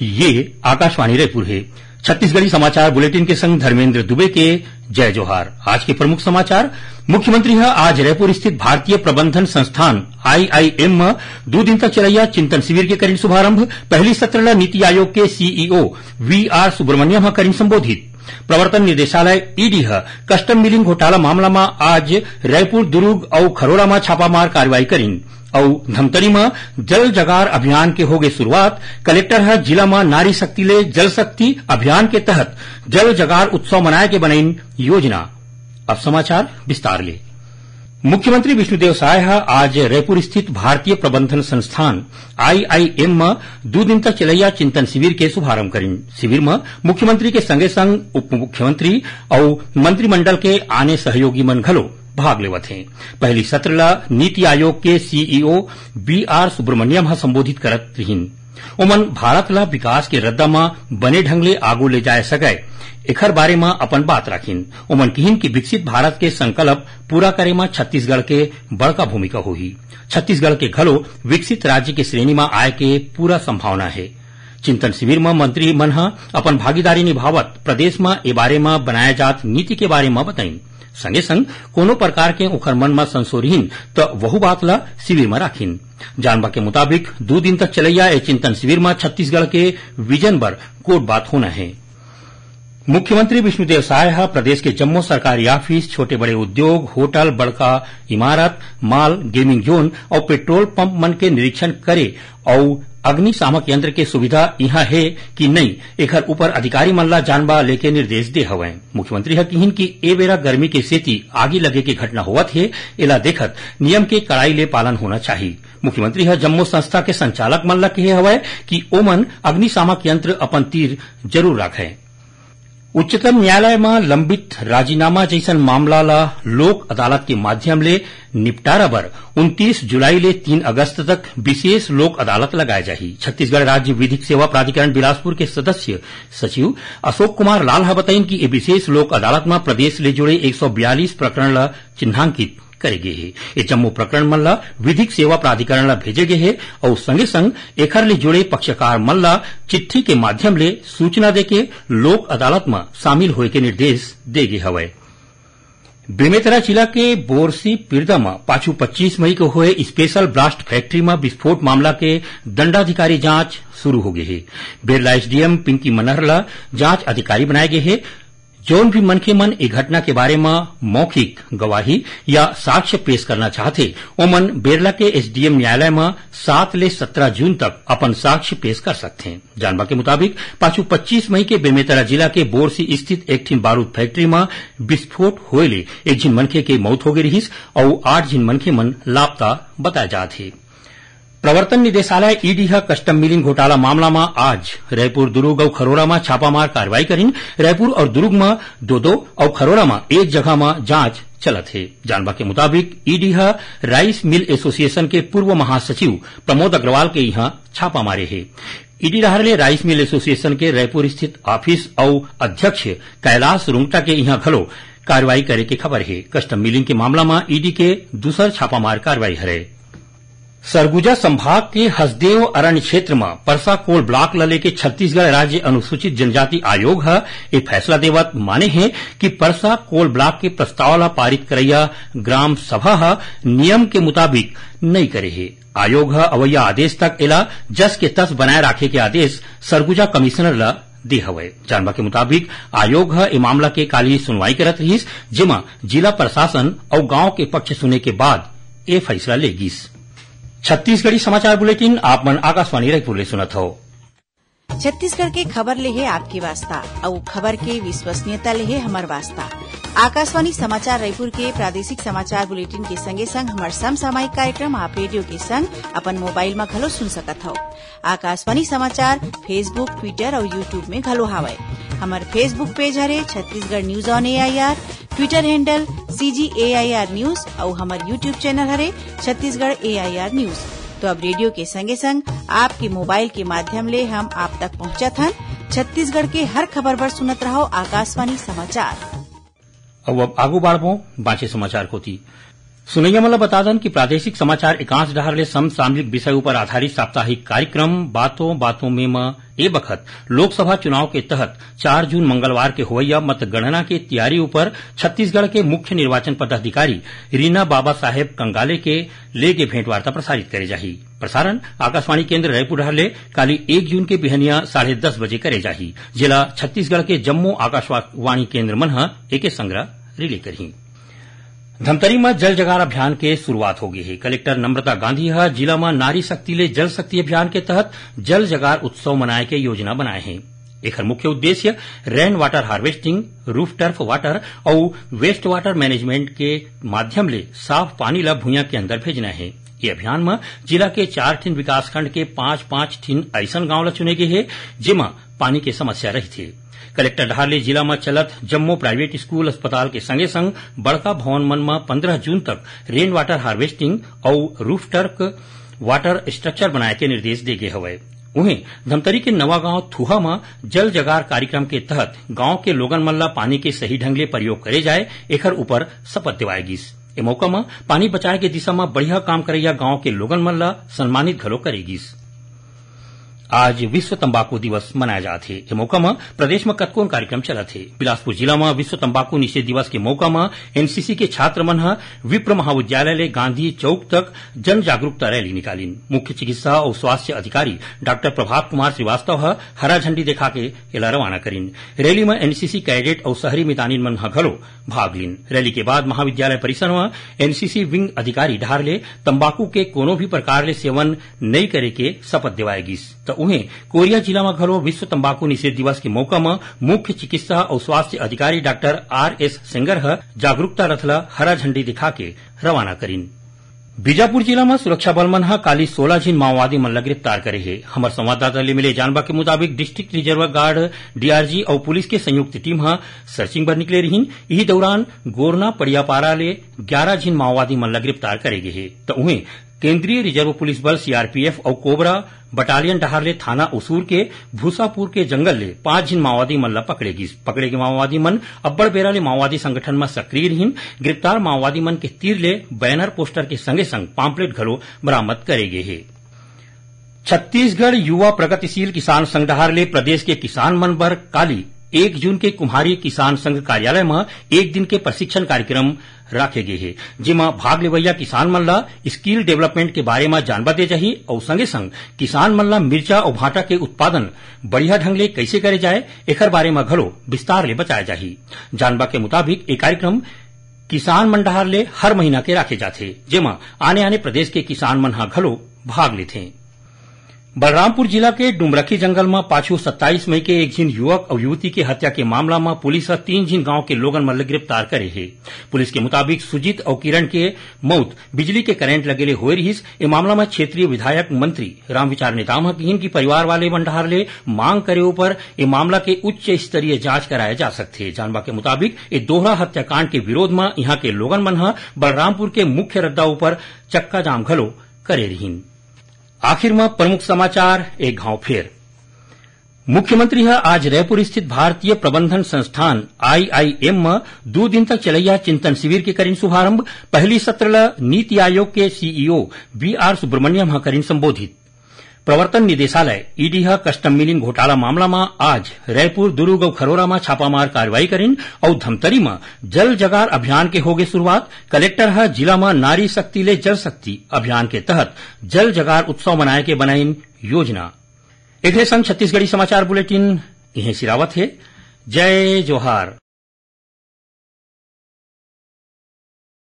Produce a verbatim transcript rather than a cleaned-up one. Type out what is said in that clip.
ये आकाशवाणी रायपुर हे। छत्तीसगढ़ी समाचार बुलेटिन के संग धर्मेंद्र दुबे के जय जोहार। आज के प्रमुख समाचार। मुख्यमंत्री ह आज रायपुर स्थित भारतीय प्रबंधन संस्थान, आईआईएम, म दू दिन तक चलैया चिंतन शिविर के करिन शुभारंभ। पहली सत्र ल नीति आयोग के सीईओ वीआर सुब्रमण्यम ह करिन संबोधित। प्रवर्तन निदेशालय, ईडी, ह कस्टम मिलिंग घोटाला मामला म आज रायपुर, दुरूग अउ खरोरा म छापामार कार्रवाई करिन। अउ धमतरी म जल जगार अभियान के होगे शुरुआत। कलेक्टर ह जिला म नारी शक्ति ले जल शक्ति अभियान के तहत जल जगार उत्सव मनाए के बनइन योजना। अब समाचार विस्तार ले। मुख्यमंत्री विष्णुदेव साय ह आज रायपुर स्थित भारतीय प्रबंधन संस्थान, आईआईएम, म दू दिन तक चलैया चिंतन शिविर के शुभारंभ करिन। शिविर म मुख्यमंत्री के संगे संग उप मुख्यमंत्री अउ मंत्रिमंडल के आने सहयोगी मन घलो भाग लेवत हें। पहली सत्र ल नीति आयोग के सीईओ बीआर सुब्रमण्यम ह संबोधित करत रिहिन। ओमन भारत ल विकास के रद्दा म बने ढंग ले आगू ले जाय सकय, एखर बारे म अपन बात राखिन। ओमन किहिन कि विकसित भारत के संकल्प पूरा करे म छत्तीसगढ़ के बड़का भूमिका होही। छत्तीसगढ़ के घलो विकसित राज्य के श्रेणी म आय के पूरा संभावना हे। चिंतन शिविर म मंत्री मन ह अपन भागीदारी निभावत प्रदेश म ए बारे म बनाए जात नीति के बारे म बताइन। संगे संग कोनो प्रकार के ओखर मन म संशय रिहिन, त वहू बात ल शिविर म राखिन। जानबा के मुताबिक, दू दिन तक चलैया ए चिंतन शिविर म छत्तीसगढ़ के विजन बर गोठ बात होना हे। मुख्यमंत्री विष्णुदेव साय ह प्रदेश के जम्मो सरकारी ऑफिस, छोटे बड़े उद्योग, होटल, बड़का इमारत, मॉल, गेमिंग जोन अउ पेट्रोल पंप मन के निरीक्षण करे अउ अग्निशामक यंत्र के सुविधा इहां हे कि नइ, एखर ऊपर अधिकारी मन ला जानबा लेके निर्देश दे हवय। मुख्यमंत्री ह किहिन कि ए बेरा गर्मी के सेती आगी लगे के घटना होवत हे, एला देखत नियम के कड़ाई ले पालन होना चाही। मुख्यमंत्री ह जम्मो संस्था के संचालक मन ला कहे हवय कि ओमन अग्निशामक यंत्र अपन तीर जरूर राखय। उच्चतम न्यायालय म लंबित राजीनामा जइसन मामला ला लोक अदालत के माध्यम ले निपटारा बर उनतीस जुलाई ले तीन अगस्त तक विशेष लोक अदालत लगाए जाही। छत्तीसगढ़ राज्य विधिक सेवा प्राधिकरण बिलासपुर के सदस्य सचिव अशोक कुमार लाल ह बताइन कि ए विशेष लोक अदालत म प्रदेश ले जुड़े एक सौ बयालीस प्रकरण ला चिन्हांकित करे गे हे। ए जम्मो प्रकरण मन ला विधिक सेवा प्राधिकरण ला भेजे गे हे अउ संगे संग एखर ले जुड़े पक्षकार मन ला चिट्ठी के माध्यम ले सूचना देके लोक अदालत म शामिल होए के निर्देश दे गे हवय। बेमेतरा जिला के बोरसी पिरदा म पाछू पच्चीस मई के होए स्पेशल ब्लास्ट फैक्ट्री म विस्फोट मामला के दंडाधिकारी जांच शुरू हो गे हे। बेरला एसडीएम पिंकी मनहर ला जांच अधिकारी बनाए गे हे। जौन भी मनखे मन ए घटना के बारे म मौखिक गवाही या साक्ष्य पेश करना चाहथे, ओमन बेरला के एसडीएम न्यायालय म सात ले सत्रह जून तक अपन साक्ष्य पेश कर सकथे। जानबा के मुताबिक, पाछू पच्चीस मई के बेमेतरा जिला के बोरसी स्थित एक ठिन बारूद फैक्ट्री म विस्फोट होए ले एक झिन मनखे के मौत होगे रिहिस अउ आठ झिन मनखे मन लापता बताए जात हे। प्रवर्तन निदेशालय, ईडी, ह कस्टम मिलिंग घोटाला मामला म आज रायपुर, दुरूग अउ खरोरा म छापामार कार्रवाई करिन। रायपुर अउ दुरूग म दो दो अउ खरोरा म एक जगह म जांच चलत हे। जानबा के मुताबिक, ईडी ह राइस मिल एसोसिएशन के पूर्व महासचिव प्रमोद अग्रवाल के इहां छापा मारे हे। ईडी डहार ले राइस मिल एसोसिएशन के रायपुर स्थित ऑफिस अउ अध्यक्ष कैलाश रुंगटा के इहां घलो कार्रवाई करे के खबर हे। कस्टम मिलिंग के मामला म ईडी के दूसर छापामार कार्रवाई हरे। सरगुजा संभाग के हसदेव अरण्य क्षेत्र म परसा कोल ब्लॉक ल लेके छत्तीसगढ़ राज्य अनुसूचित जनजाति आयोग ह ए फैसला देवत माने हे कि परसा कोल ब्लॉक के प्रस्ताव ल पारित करैया ग्राम सभा ह नियम के मुताबिक नइ करे हे। आयोग ह अवैया आदेश तक एला जस के तस बनाए राखे के आदेश सरगुजा कमिश्नर ल दे हवय। जानबा के मुताबिक, आयोग ह ए मामला के काली सुनवाई करत रिहिस, जेमा जिला प्रशासन अउ गांव के पक्ष सुने के बाद ए फैसला ले गिस। छत्तीसगढ़ी समाचार बुलेटिन आप मन आकाशवाणी रायपुर ले सुनत हव। छत्तीसगढ़ के खबर ले हे आपके वास्ता, अउ खबर के विश्वसनीयता ले हे हमर वास्ता। आकाशवाणी समाचार रायपुर के प्रादेशिक समाचार बुलेटिन के संगे संग हमर समसामयिक कार्यक्रम आप रेडियो के संग अपन मोबाइल म घलो सुन सकत हव। आकाशवाणी समाचार Facebook, Twitter अउ YouTube में घलो हावय। हमर Facebook पेज हरे Chhattisgarh news on AIR, Twitter handle CG AIR news अउ हमर YouTube चैनल हरे छत्तीसगढ़ एआईआर न्यूज। तो अब रेडियो के संगे संग आपके मोबाइल के माध्यम ले हम आप तक पहुंचत हन। छत्तीसगढ़ के हर खबर बर सुनत रहव आकाशवाणी समाचार। अब, अब आगू बाढ़बो बांचे समाचार कोती। सुनैया मन ल बता दन कि प्रादेशिक समाचार एकांश डहार ले समसामयिक विषय उपर आधारित साप्ताहिक कार्यक्रम बातों बातों में म ए बखत लोकसभा चुनाव के तहत चार जून मंगलवार के होवइया मतगणना के तैयारी ऊपर छत्तीसगढ़ के मुख्य निर्वाचन पदाधिकारी रीना बाबा साहेब कंगाले के लेगे भेंटवार्ता प्रसारित करे जाही। प्रसारण आकाशवाणी केंद्र रायपुर डहार ले काली एक जून के बिहनिया साढ़े दस बजे करे जाही, जेला छत्तीसगढ़ के जम्मो आकाशवाणी केंद्र मन ह एके संग रिले करही। धमतरी म जल जगार अभियान के शुरुआत हो गे हे। कलेक्टर नम्रता गांधी ह जिला म नारी शक्ति ले जल शक्ति अभियान के तहत जल जगार उत्सव मनाए के योजना बनाए हे। एखर मुख्य उद्देश्य rain water harvesting, rooftop water अउ वेस्ट वाटर मैनेजमेंट के माध्यम ले साफ पानी ल भुइयां के अंदर भेजना हे। ये अभियान म जिला के चार ठिन विकासखंड के पांच पांच ठिन अइसन गांव ल चुने गे हे, जेमा पानी के समस्या रहिथे। कलेक्टर डहार ले जिला म चलत जम्मो प्राइवेट स्कूल, अस्पताल के संगे संग बड़का भवन मन म पंद्रह जून तक रेन वाटर हार्वेस्टिंग अउ रूफ टर्फ वाटर स्ट्रक्चर बनाए के निर्देश दे गे हवय। उहें, धमतरी के नवागांव थुहा म जल जगार कार्यक्रम के तहत गांव के लोगन मन ल पानी के सही ढंग ले प्रयोग करे जाए, एखर ऊपर शपथ दिवाए गिस। ए मौका म पानी बचाए के दिशा म बढ़िया काम करइया गांव के लोगन मन ल सम्मानित घलो करे गिस। आज विश्व तंबाकू दिवस मनाया जात हे। ए मौका म प्रदेश म कतकोन कार्यक्रम चलत हे। बिलासपुर जिला म विश्व तंबाकू निषेध दिवस के मौका म एनसीसी के छात्र मन ह विप्र महाविद्यालय ले गांधी चौक तक जन जागरूकता रैली निकालिन। मुख्य चिकित्सा अउ स्वास्थ्य अधिकारी डॉक्टर प्रभात कुमार श्रीवास्तव ह हरा झंडी दिखा के एला रवाना करिन। रैली म एनसीसी कैडेट अउ शहरी मितानिन मन ह घलो भाग लीन। रैली के बाद महाविद्यालय परिसर म एनसीसी विंग अधिकारी डहार ले तंबाकू के कोनो भी प्रकार ले सेवन नइ करे के शपथ दिवाए गिस। त उहें, कोरिया जिला म घलो विश्व तंबाकू निषेध दिवस के मौका म मुख्य चिकित्सा अउ स्वास्थ्य अधिकारी डॉक्टर आर एस सेंगर ह जागरूकता रथ ल हरा झंडी दिखा के रवाना करिन। बीजापुर जिला म सुरक्षा बल मन ह काली सोलह झिन माओवादी मन ल गिरफ्तार करे हे। हमर संवाददाता ले मिले जानबा के मुताबिक, डिस्ट्रिक्ट रिजर्व गार्ड, डीआरजी, अउ पुलिस के संयुक्त टीम ह सर्चिंग बर निकले रिहिन। इही दौरान गोरना पड़ियापारा ले ग्यारह झिन माओवादी मन ल गिरफ्तार करे गे हे। त उहें, केंद्रीय रिजर्व पुलिस बल, सीआरपीएफ, अउ कोबरा बटालियन डहार ले थाना उसूर के भूसापुर के जंगल ले पांच झिन माओवादी मन ल पकड़े गिस। पकड़े गे माओवादी मन अब्बड़ बेरा ले माओवादी संगठन म सक्रिय रिहिन। गिरफ्तार माओवादी मन के तीर ले बैनर पोस्टर के संगे संग पाम्पलेट घलो बरामद करे गे हे। छत्तीसगढ़ युवा प्रगतिशील किसान संघ डहार ले प्रदेश के किसान मन बर काली एक जून के कुम्हारी किसान संघ कार्यालय म एक दिन के प्रशिक्षण कार्यक्रम राखे गे हे, जेमा भाग लेवइया किसान मन ल स्किल डेवलपमेंट के बारे म जानबा दे जाही अउ संगे संग किसान मन ल मिर्चा अउ भांटा के उत्पादन बढ़िया ढंग ले कइसे करे जाए, एखर बारे म घलो विस्तार ले बताए जाही। जानबा के मुताबिक, ए कार्यक्रम किसान मन डहार ले हर महीना के राखे जाथे, जेमा आने-आने प्रदेश के किसान मन ह घलो भाग लेथें। बलरामपुर जिला के डुमरखी जंगल म पाछू सत्ताईस मई के एक झिन युवक अउ युवती के हत्या के मामला म पुलिस ह तीन झिन गांव के लोगन मन ल गिरफ्तार करे हे। पुलिस के मुताबिक, सुजीत अउ किरण के मउत बिजली के करंट लगे ले होए रिहिस। ए मामला म क्षेत्रीय विधायक मंत्री रामविचार नेताम ह किहिन कि परिवार वाले मन डहार ले मांग करे ऊपर ए मामला के उच्च स्तरीय जांच कराए जा सकथे। जानबा के मुताबिक, ए दोहरा हत्याकांड के विरोध म इहां के लोगन मन ह बलरामपुर के मुख्य रद्दा ऊपर चक्का जाम घलो करे रिहिन। आखिर म प्रमुख समाचार एक घांव फेर। मुख्यमंत्री ह आज रायपुर स्थित भारतीय प्रबंधन संस्थान, आईआईएम, म दू दिन तक चलइया चिंतन शिविर के करिन शुभारंभ। पहली सत्र ल नीति आयोग के सीईओ वीआर सुब्रमण्यम ह करिन संबोधित। प्रवर्तन निदेशालय, ईडी, ह कस्टम मिलिंग घोटाला मामला म आज रायपुर, दुरूग अउ खरोरा म छापामार कार्रवाई करिन अउ धमतरी म जल जगार अभियान के होगे शुरुआत। कलेक्टर ह जिला म नारी शक्ति ले जल शक्ति अभियान के तहत जल जगार उत्सव मनाए के बनाइन योजना। एखरे संग छत्तीसगढ़ी समाचार बुलेटिन इहें सिरावत हे। जय जोहार।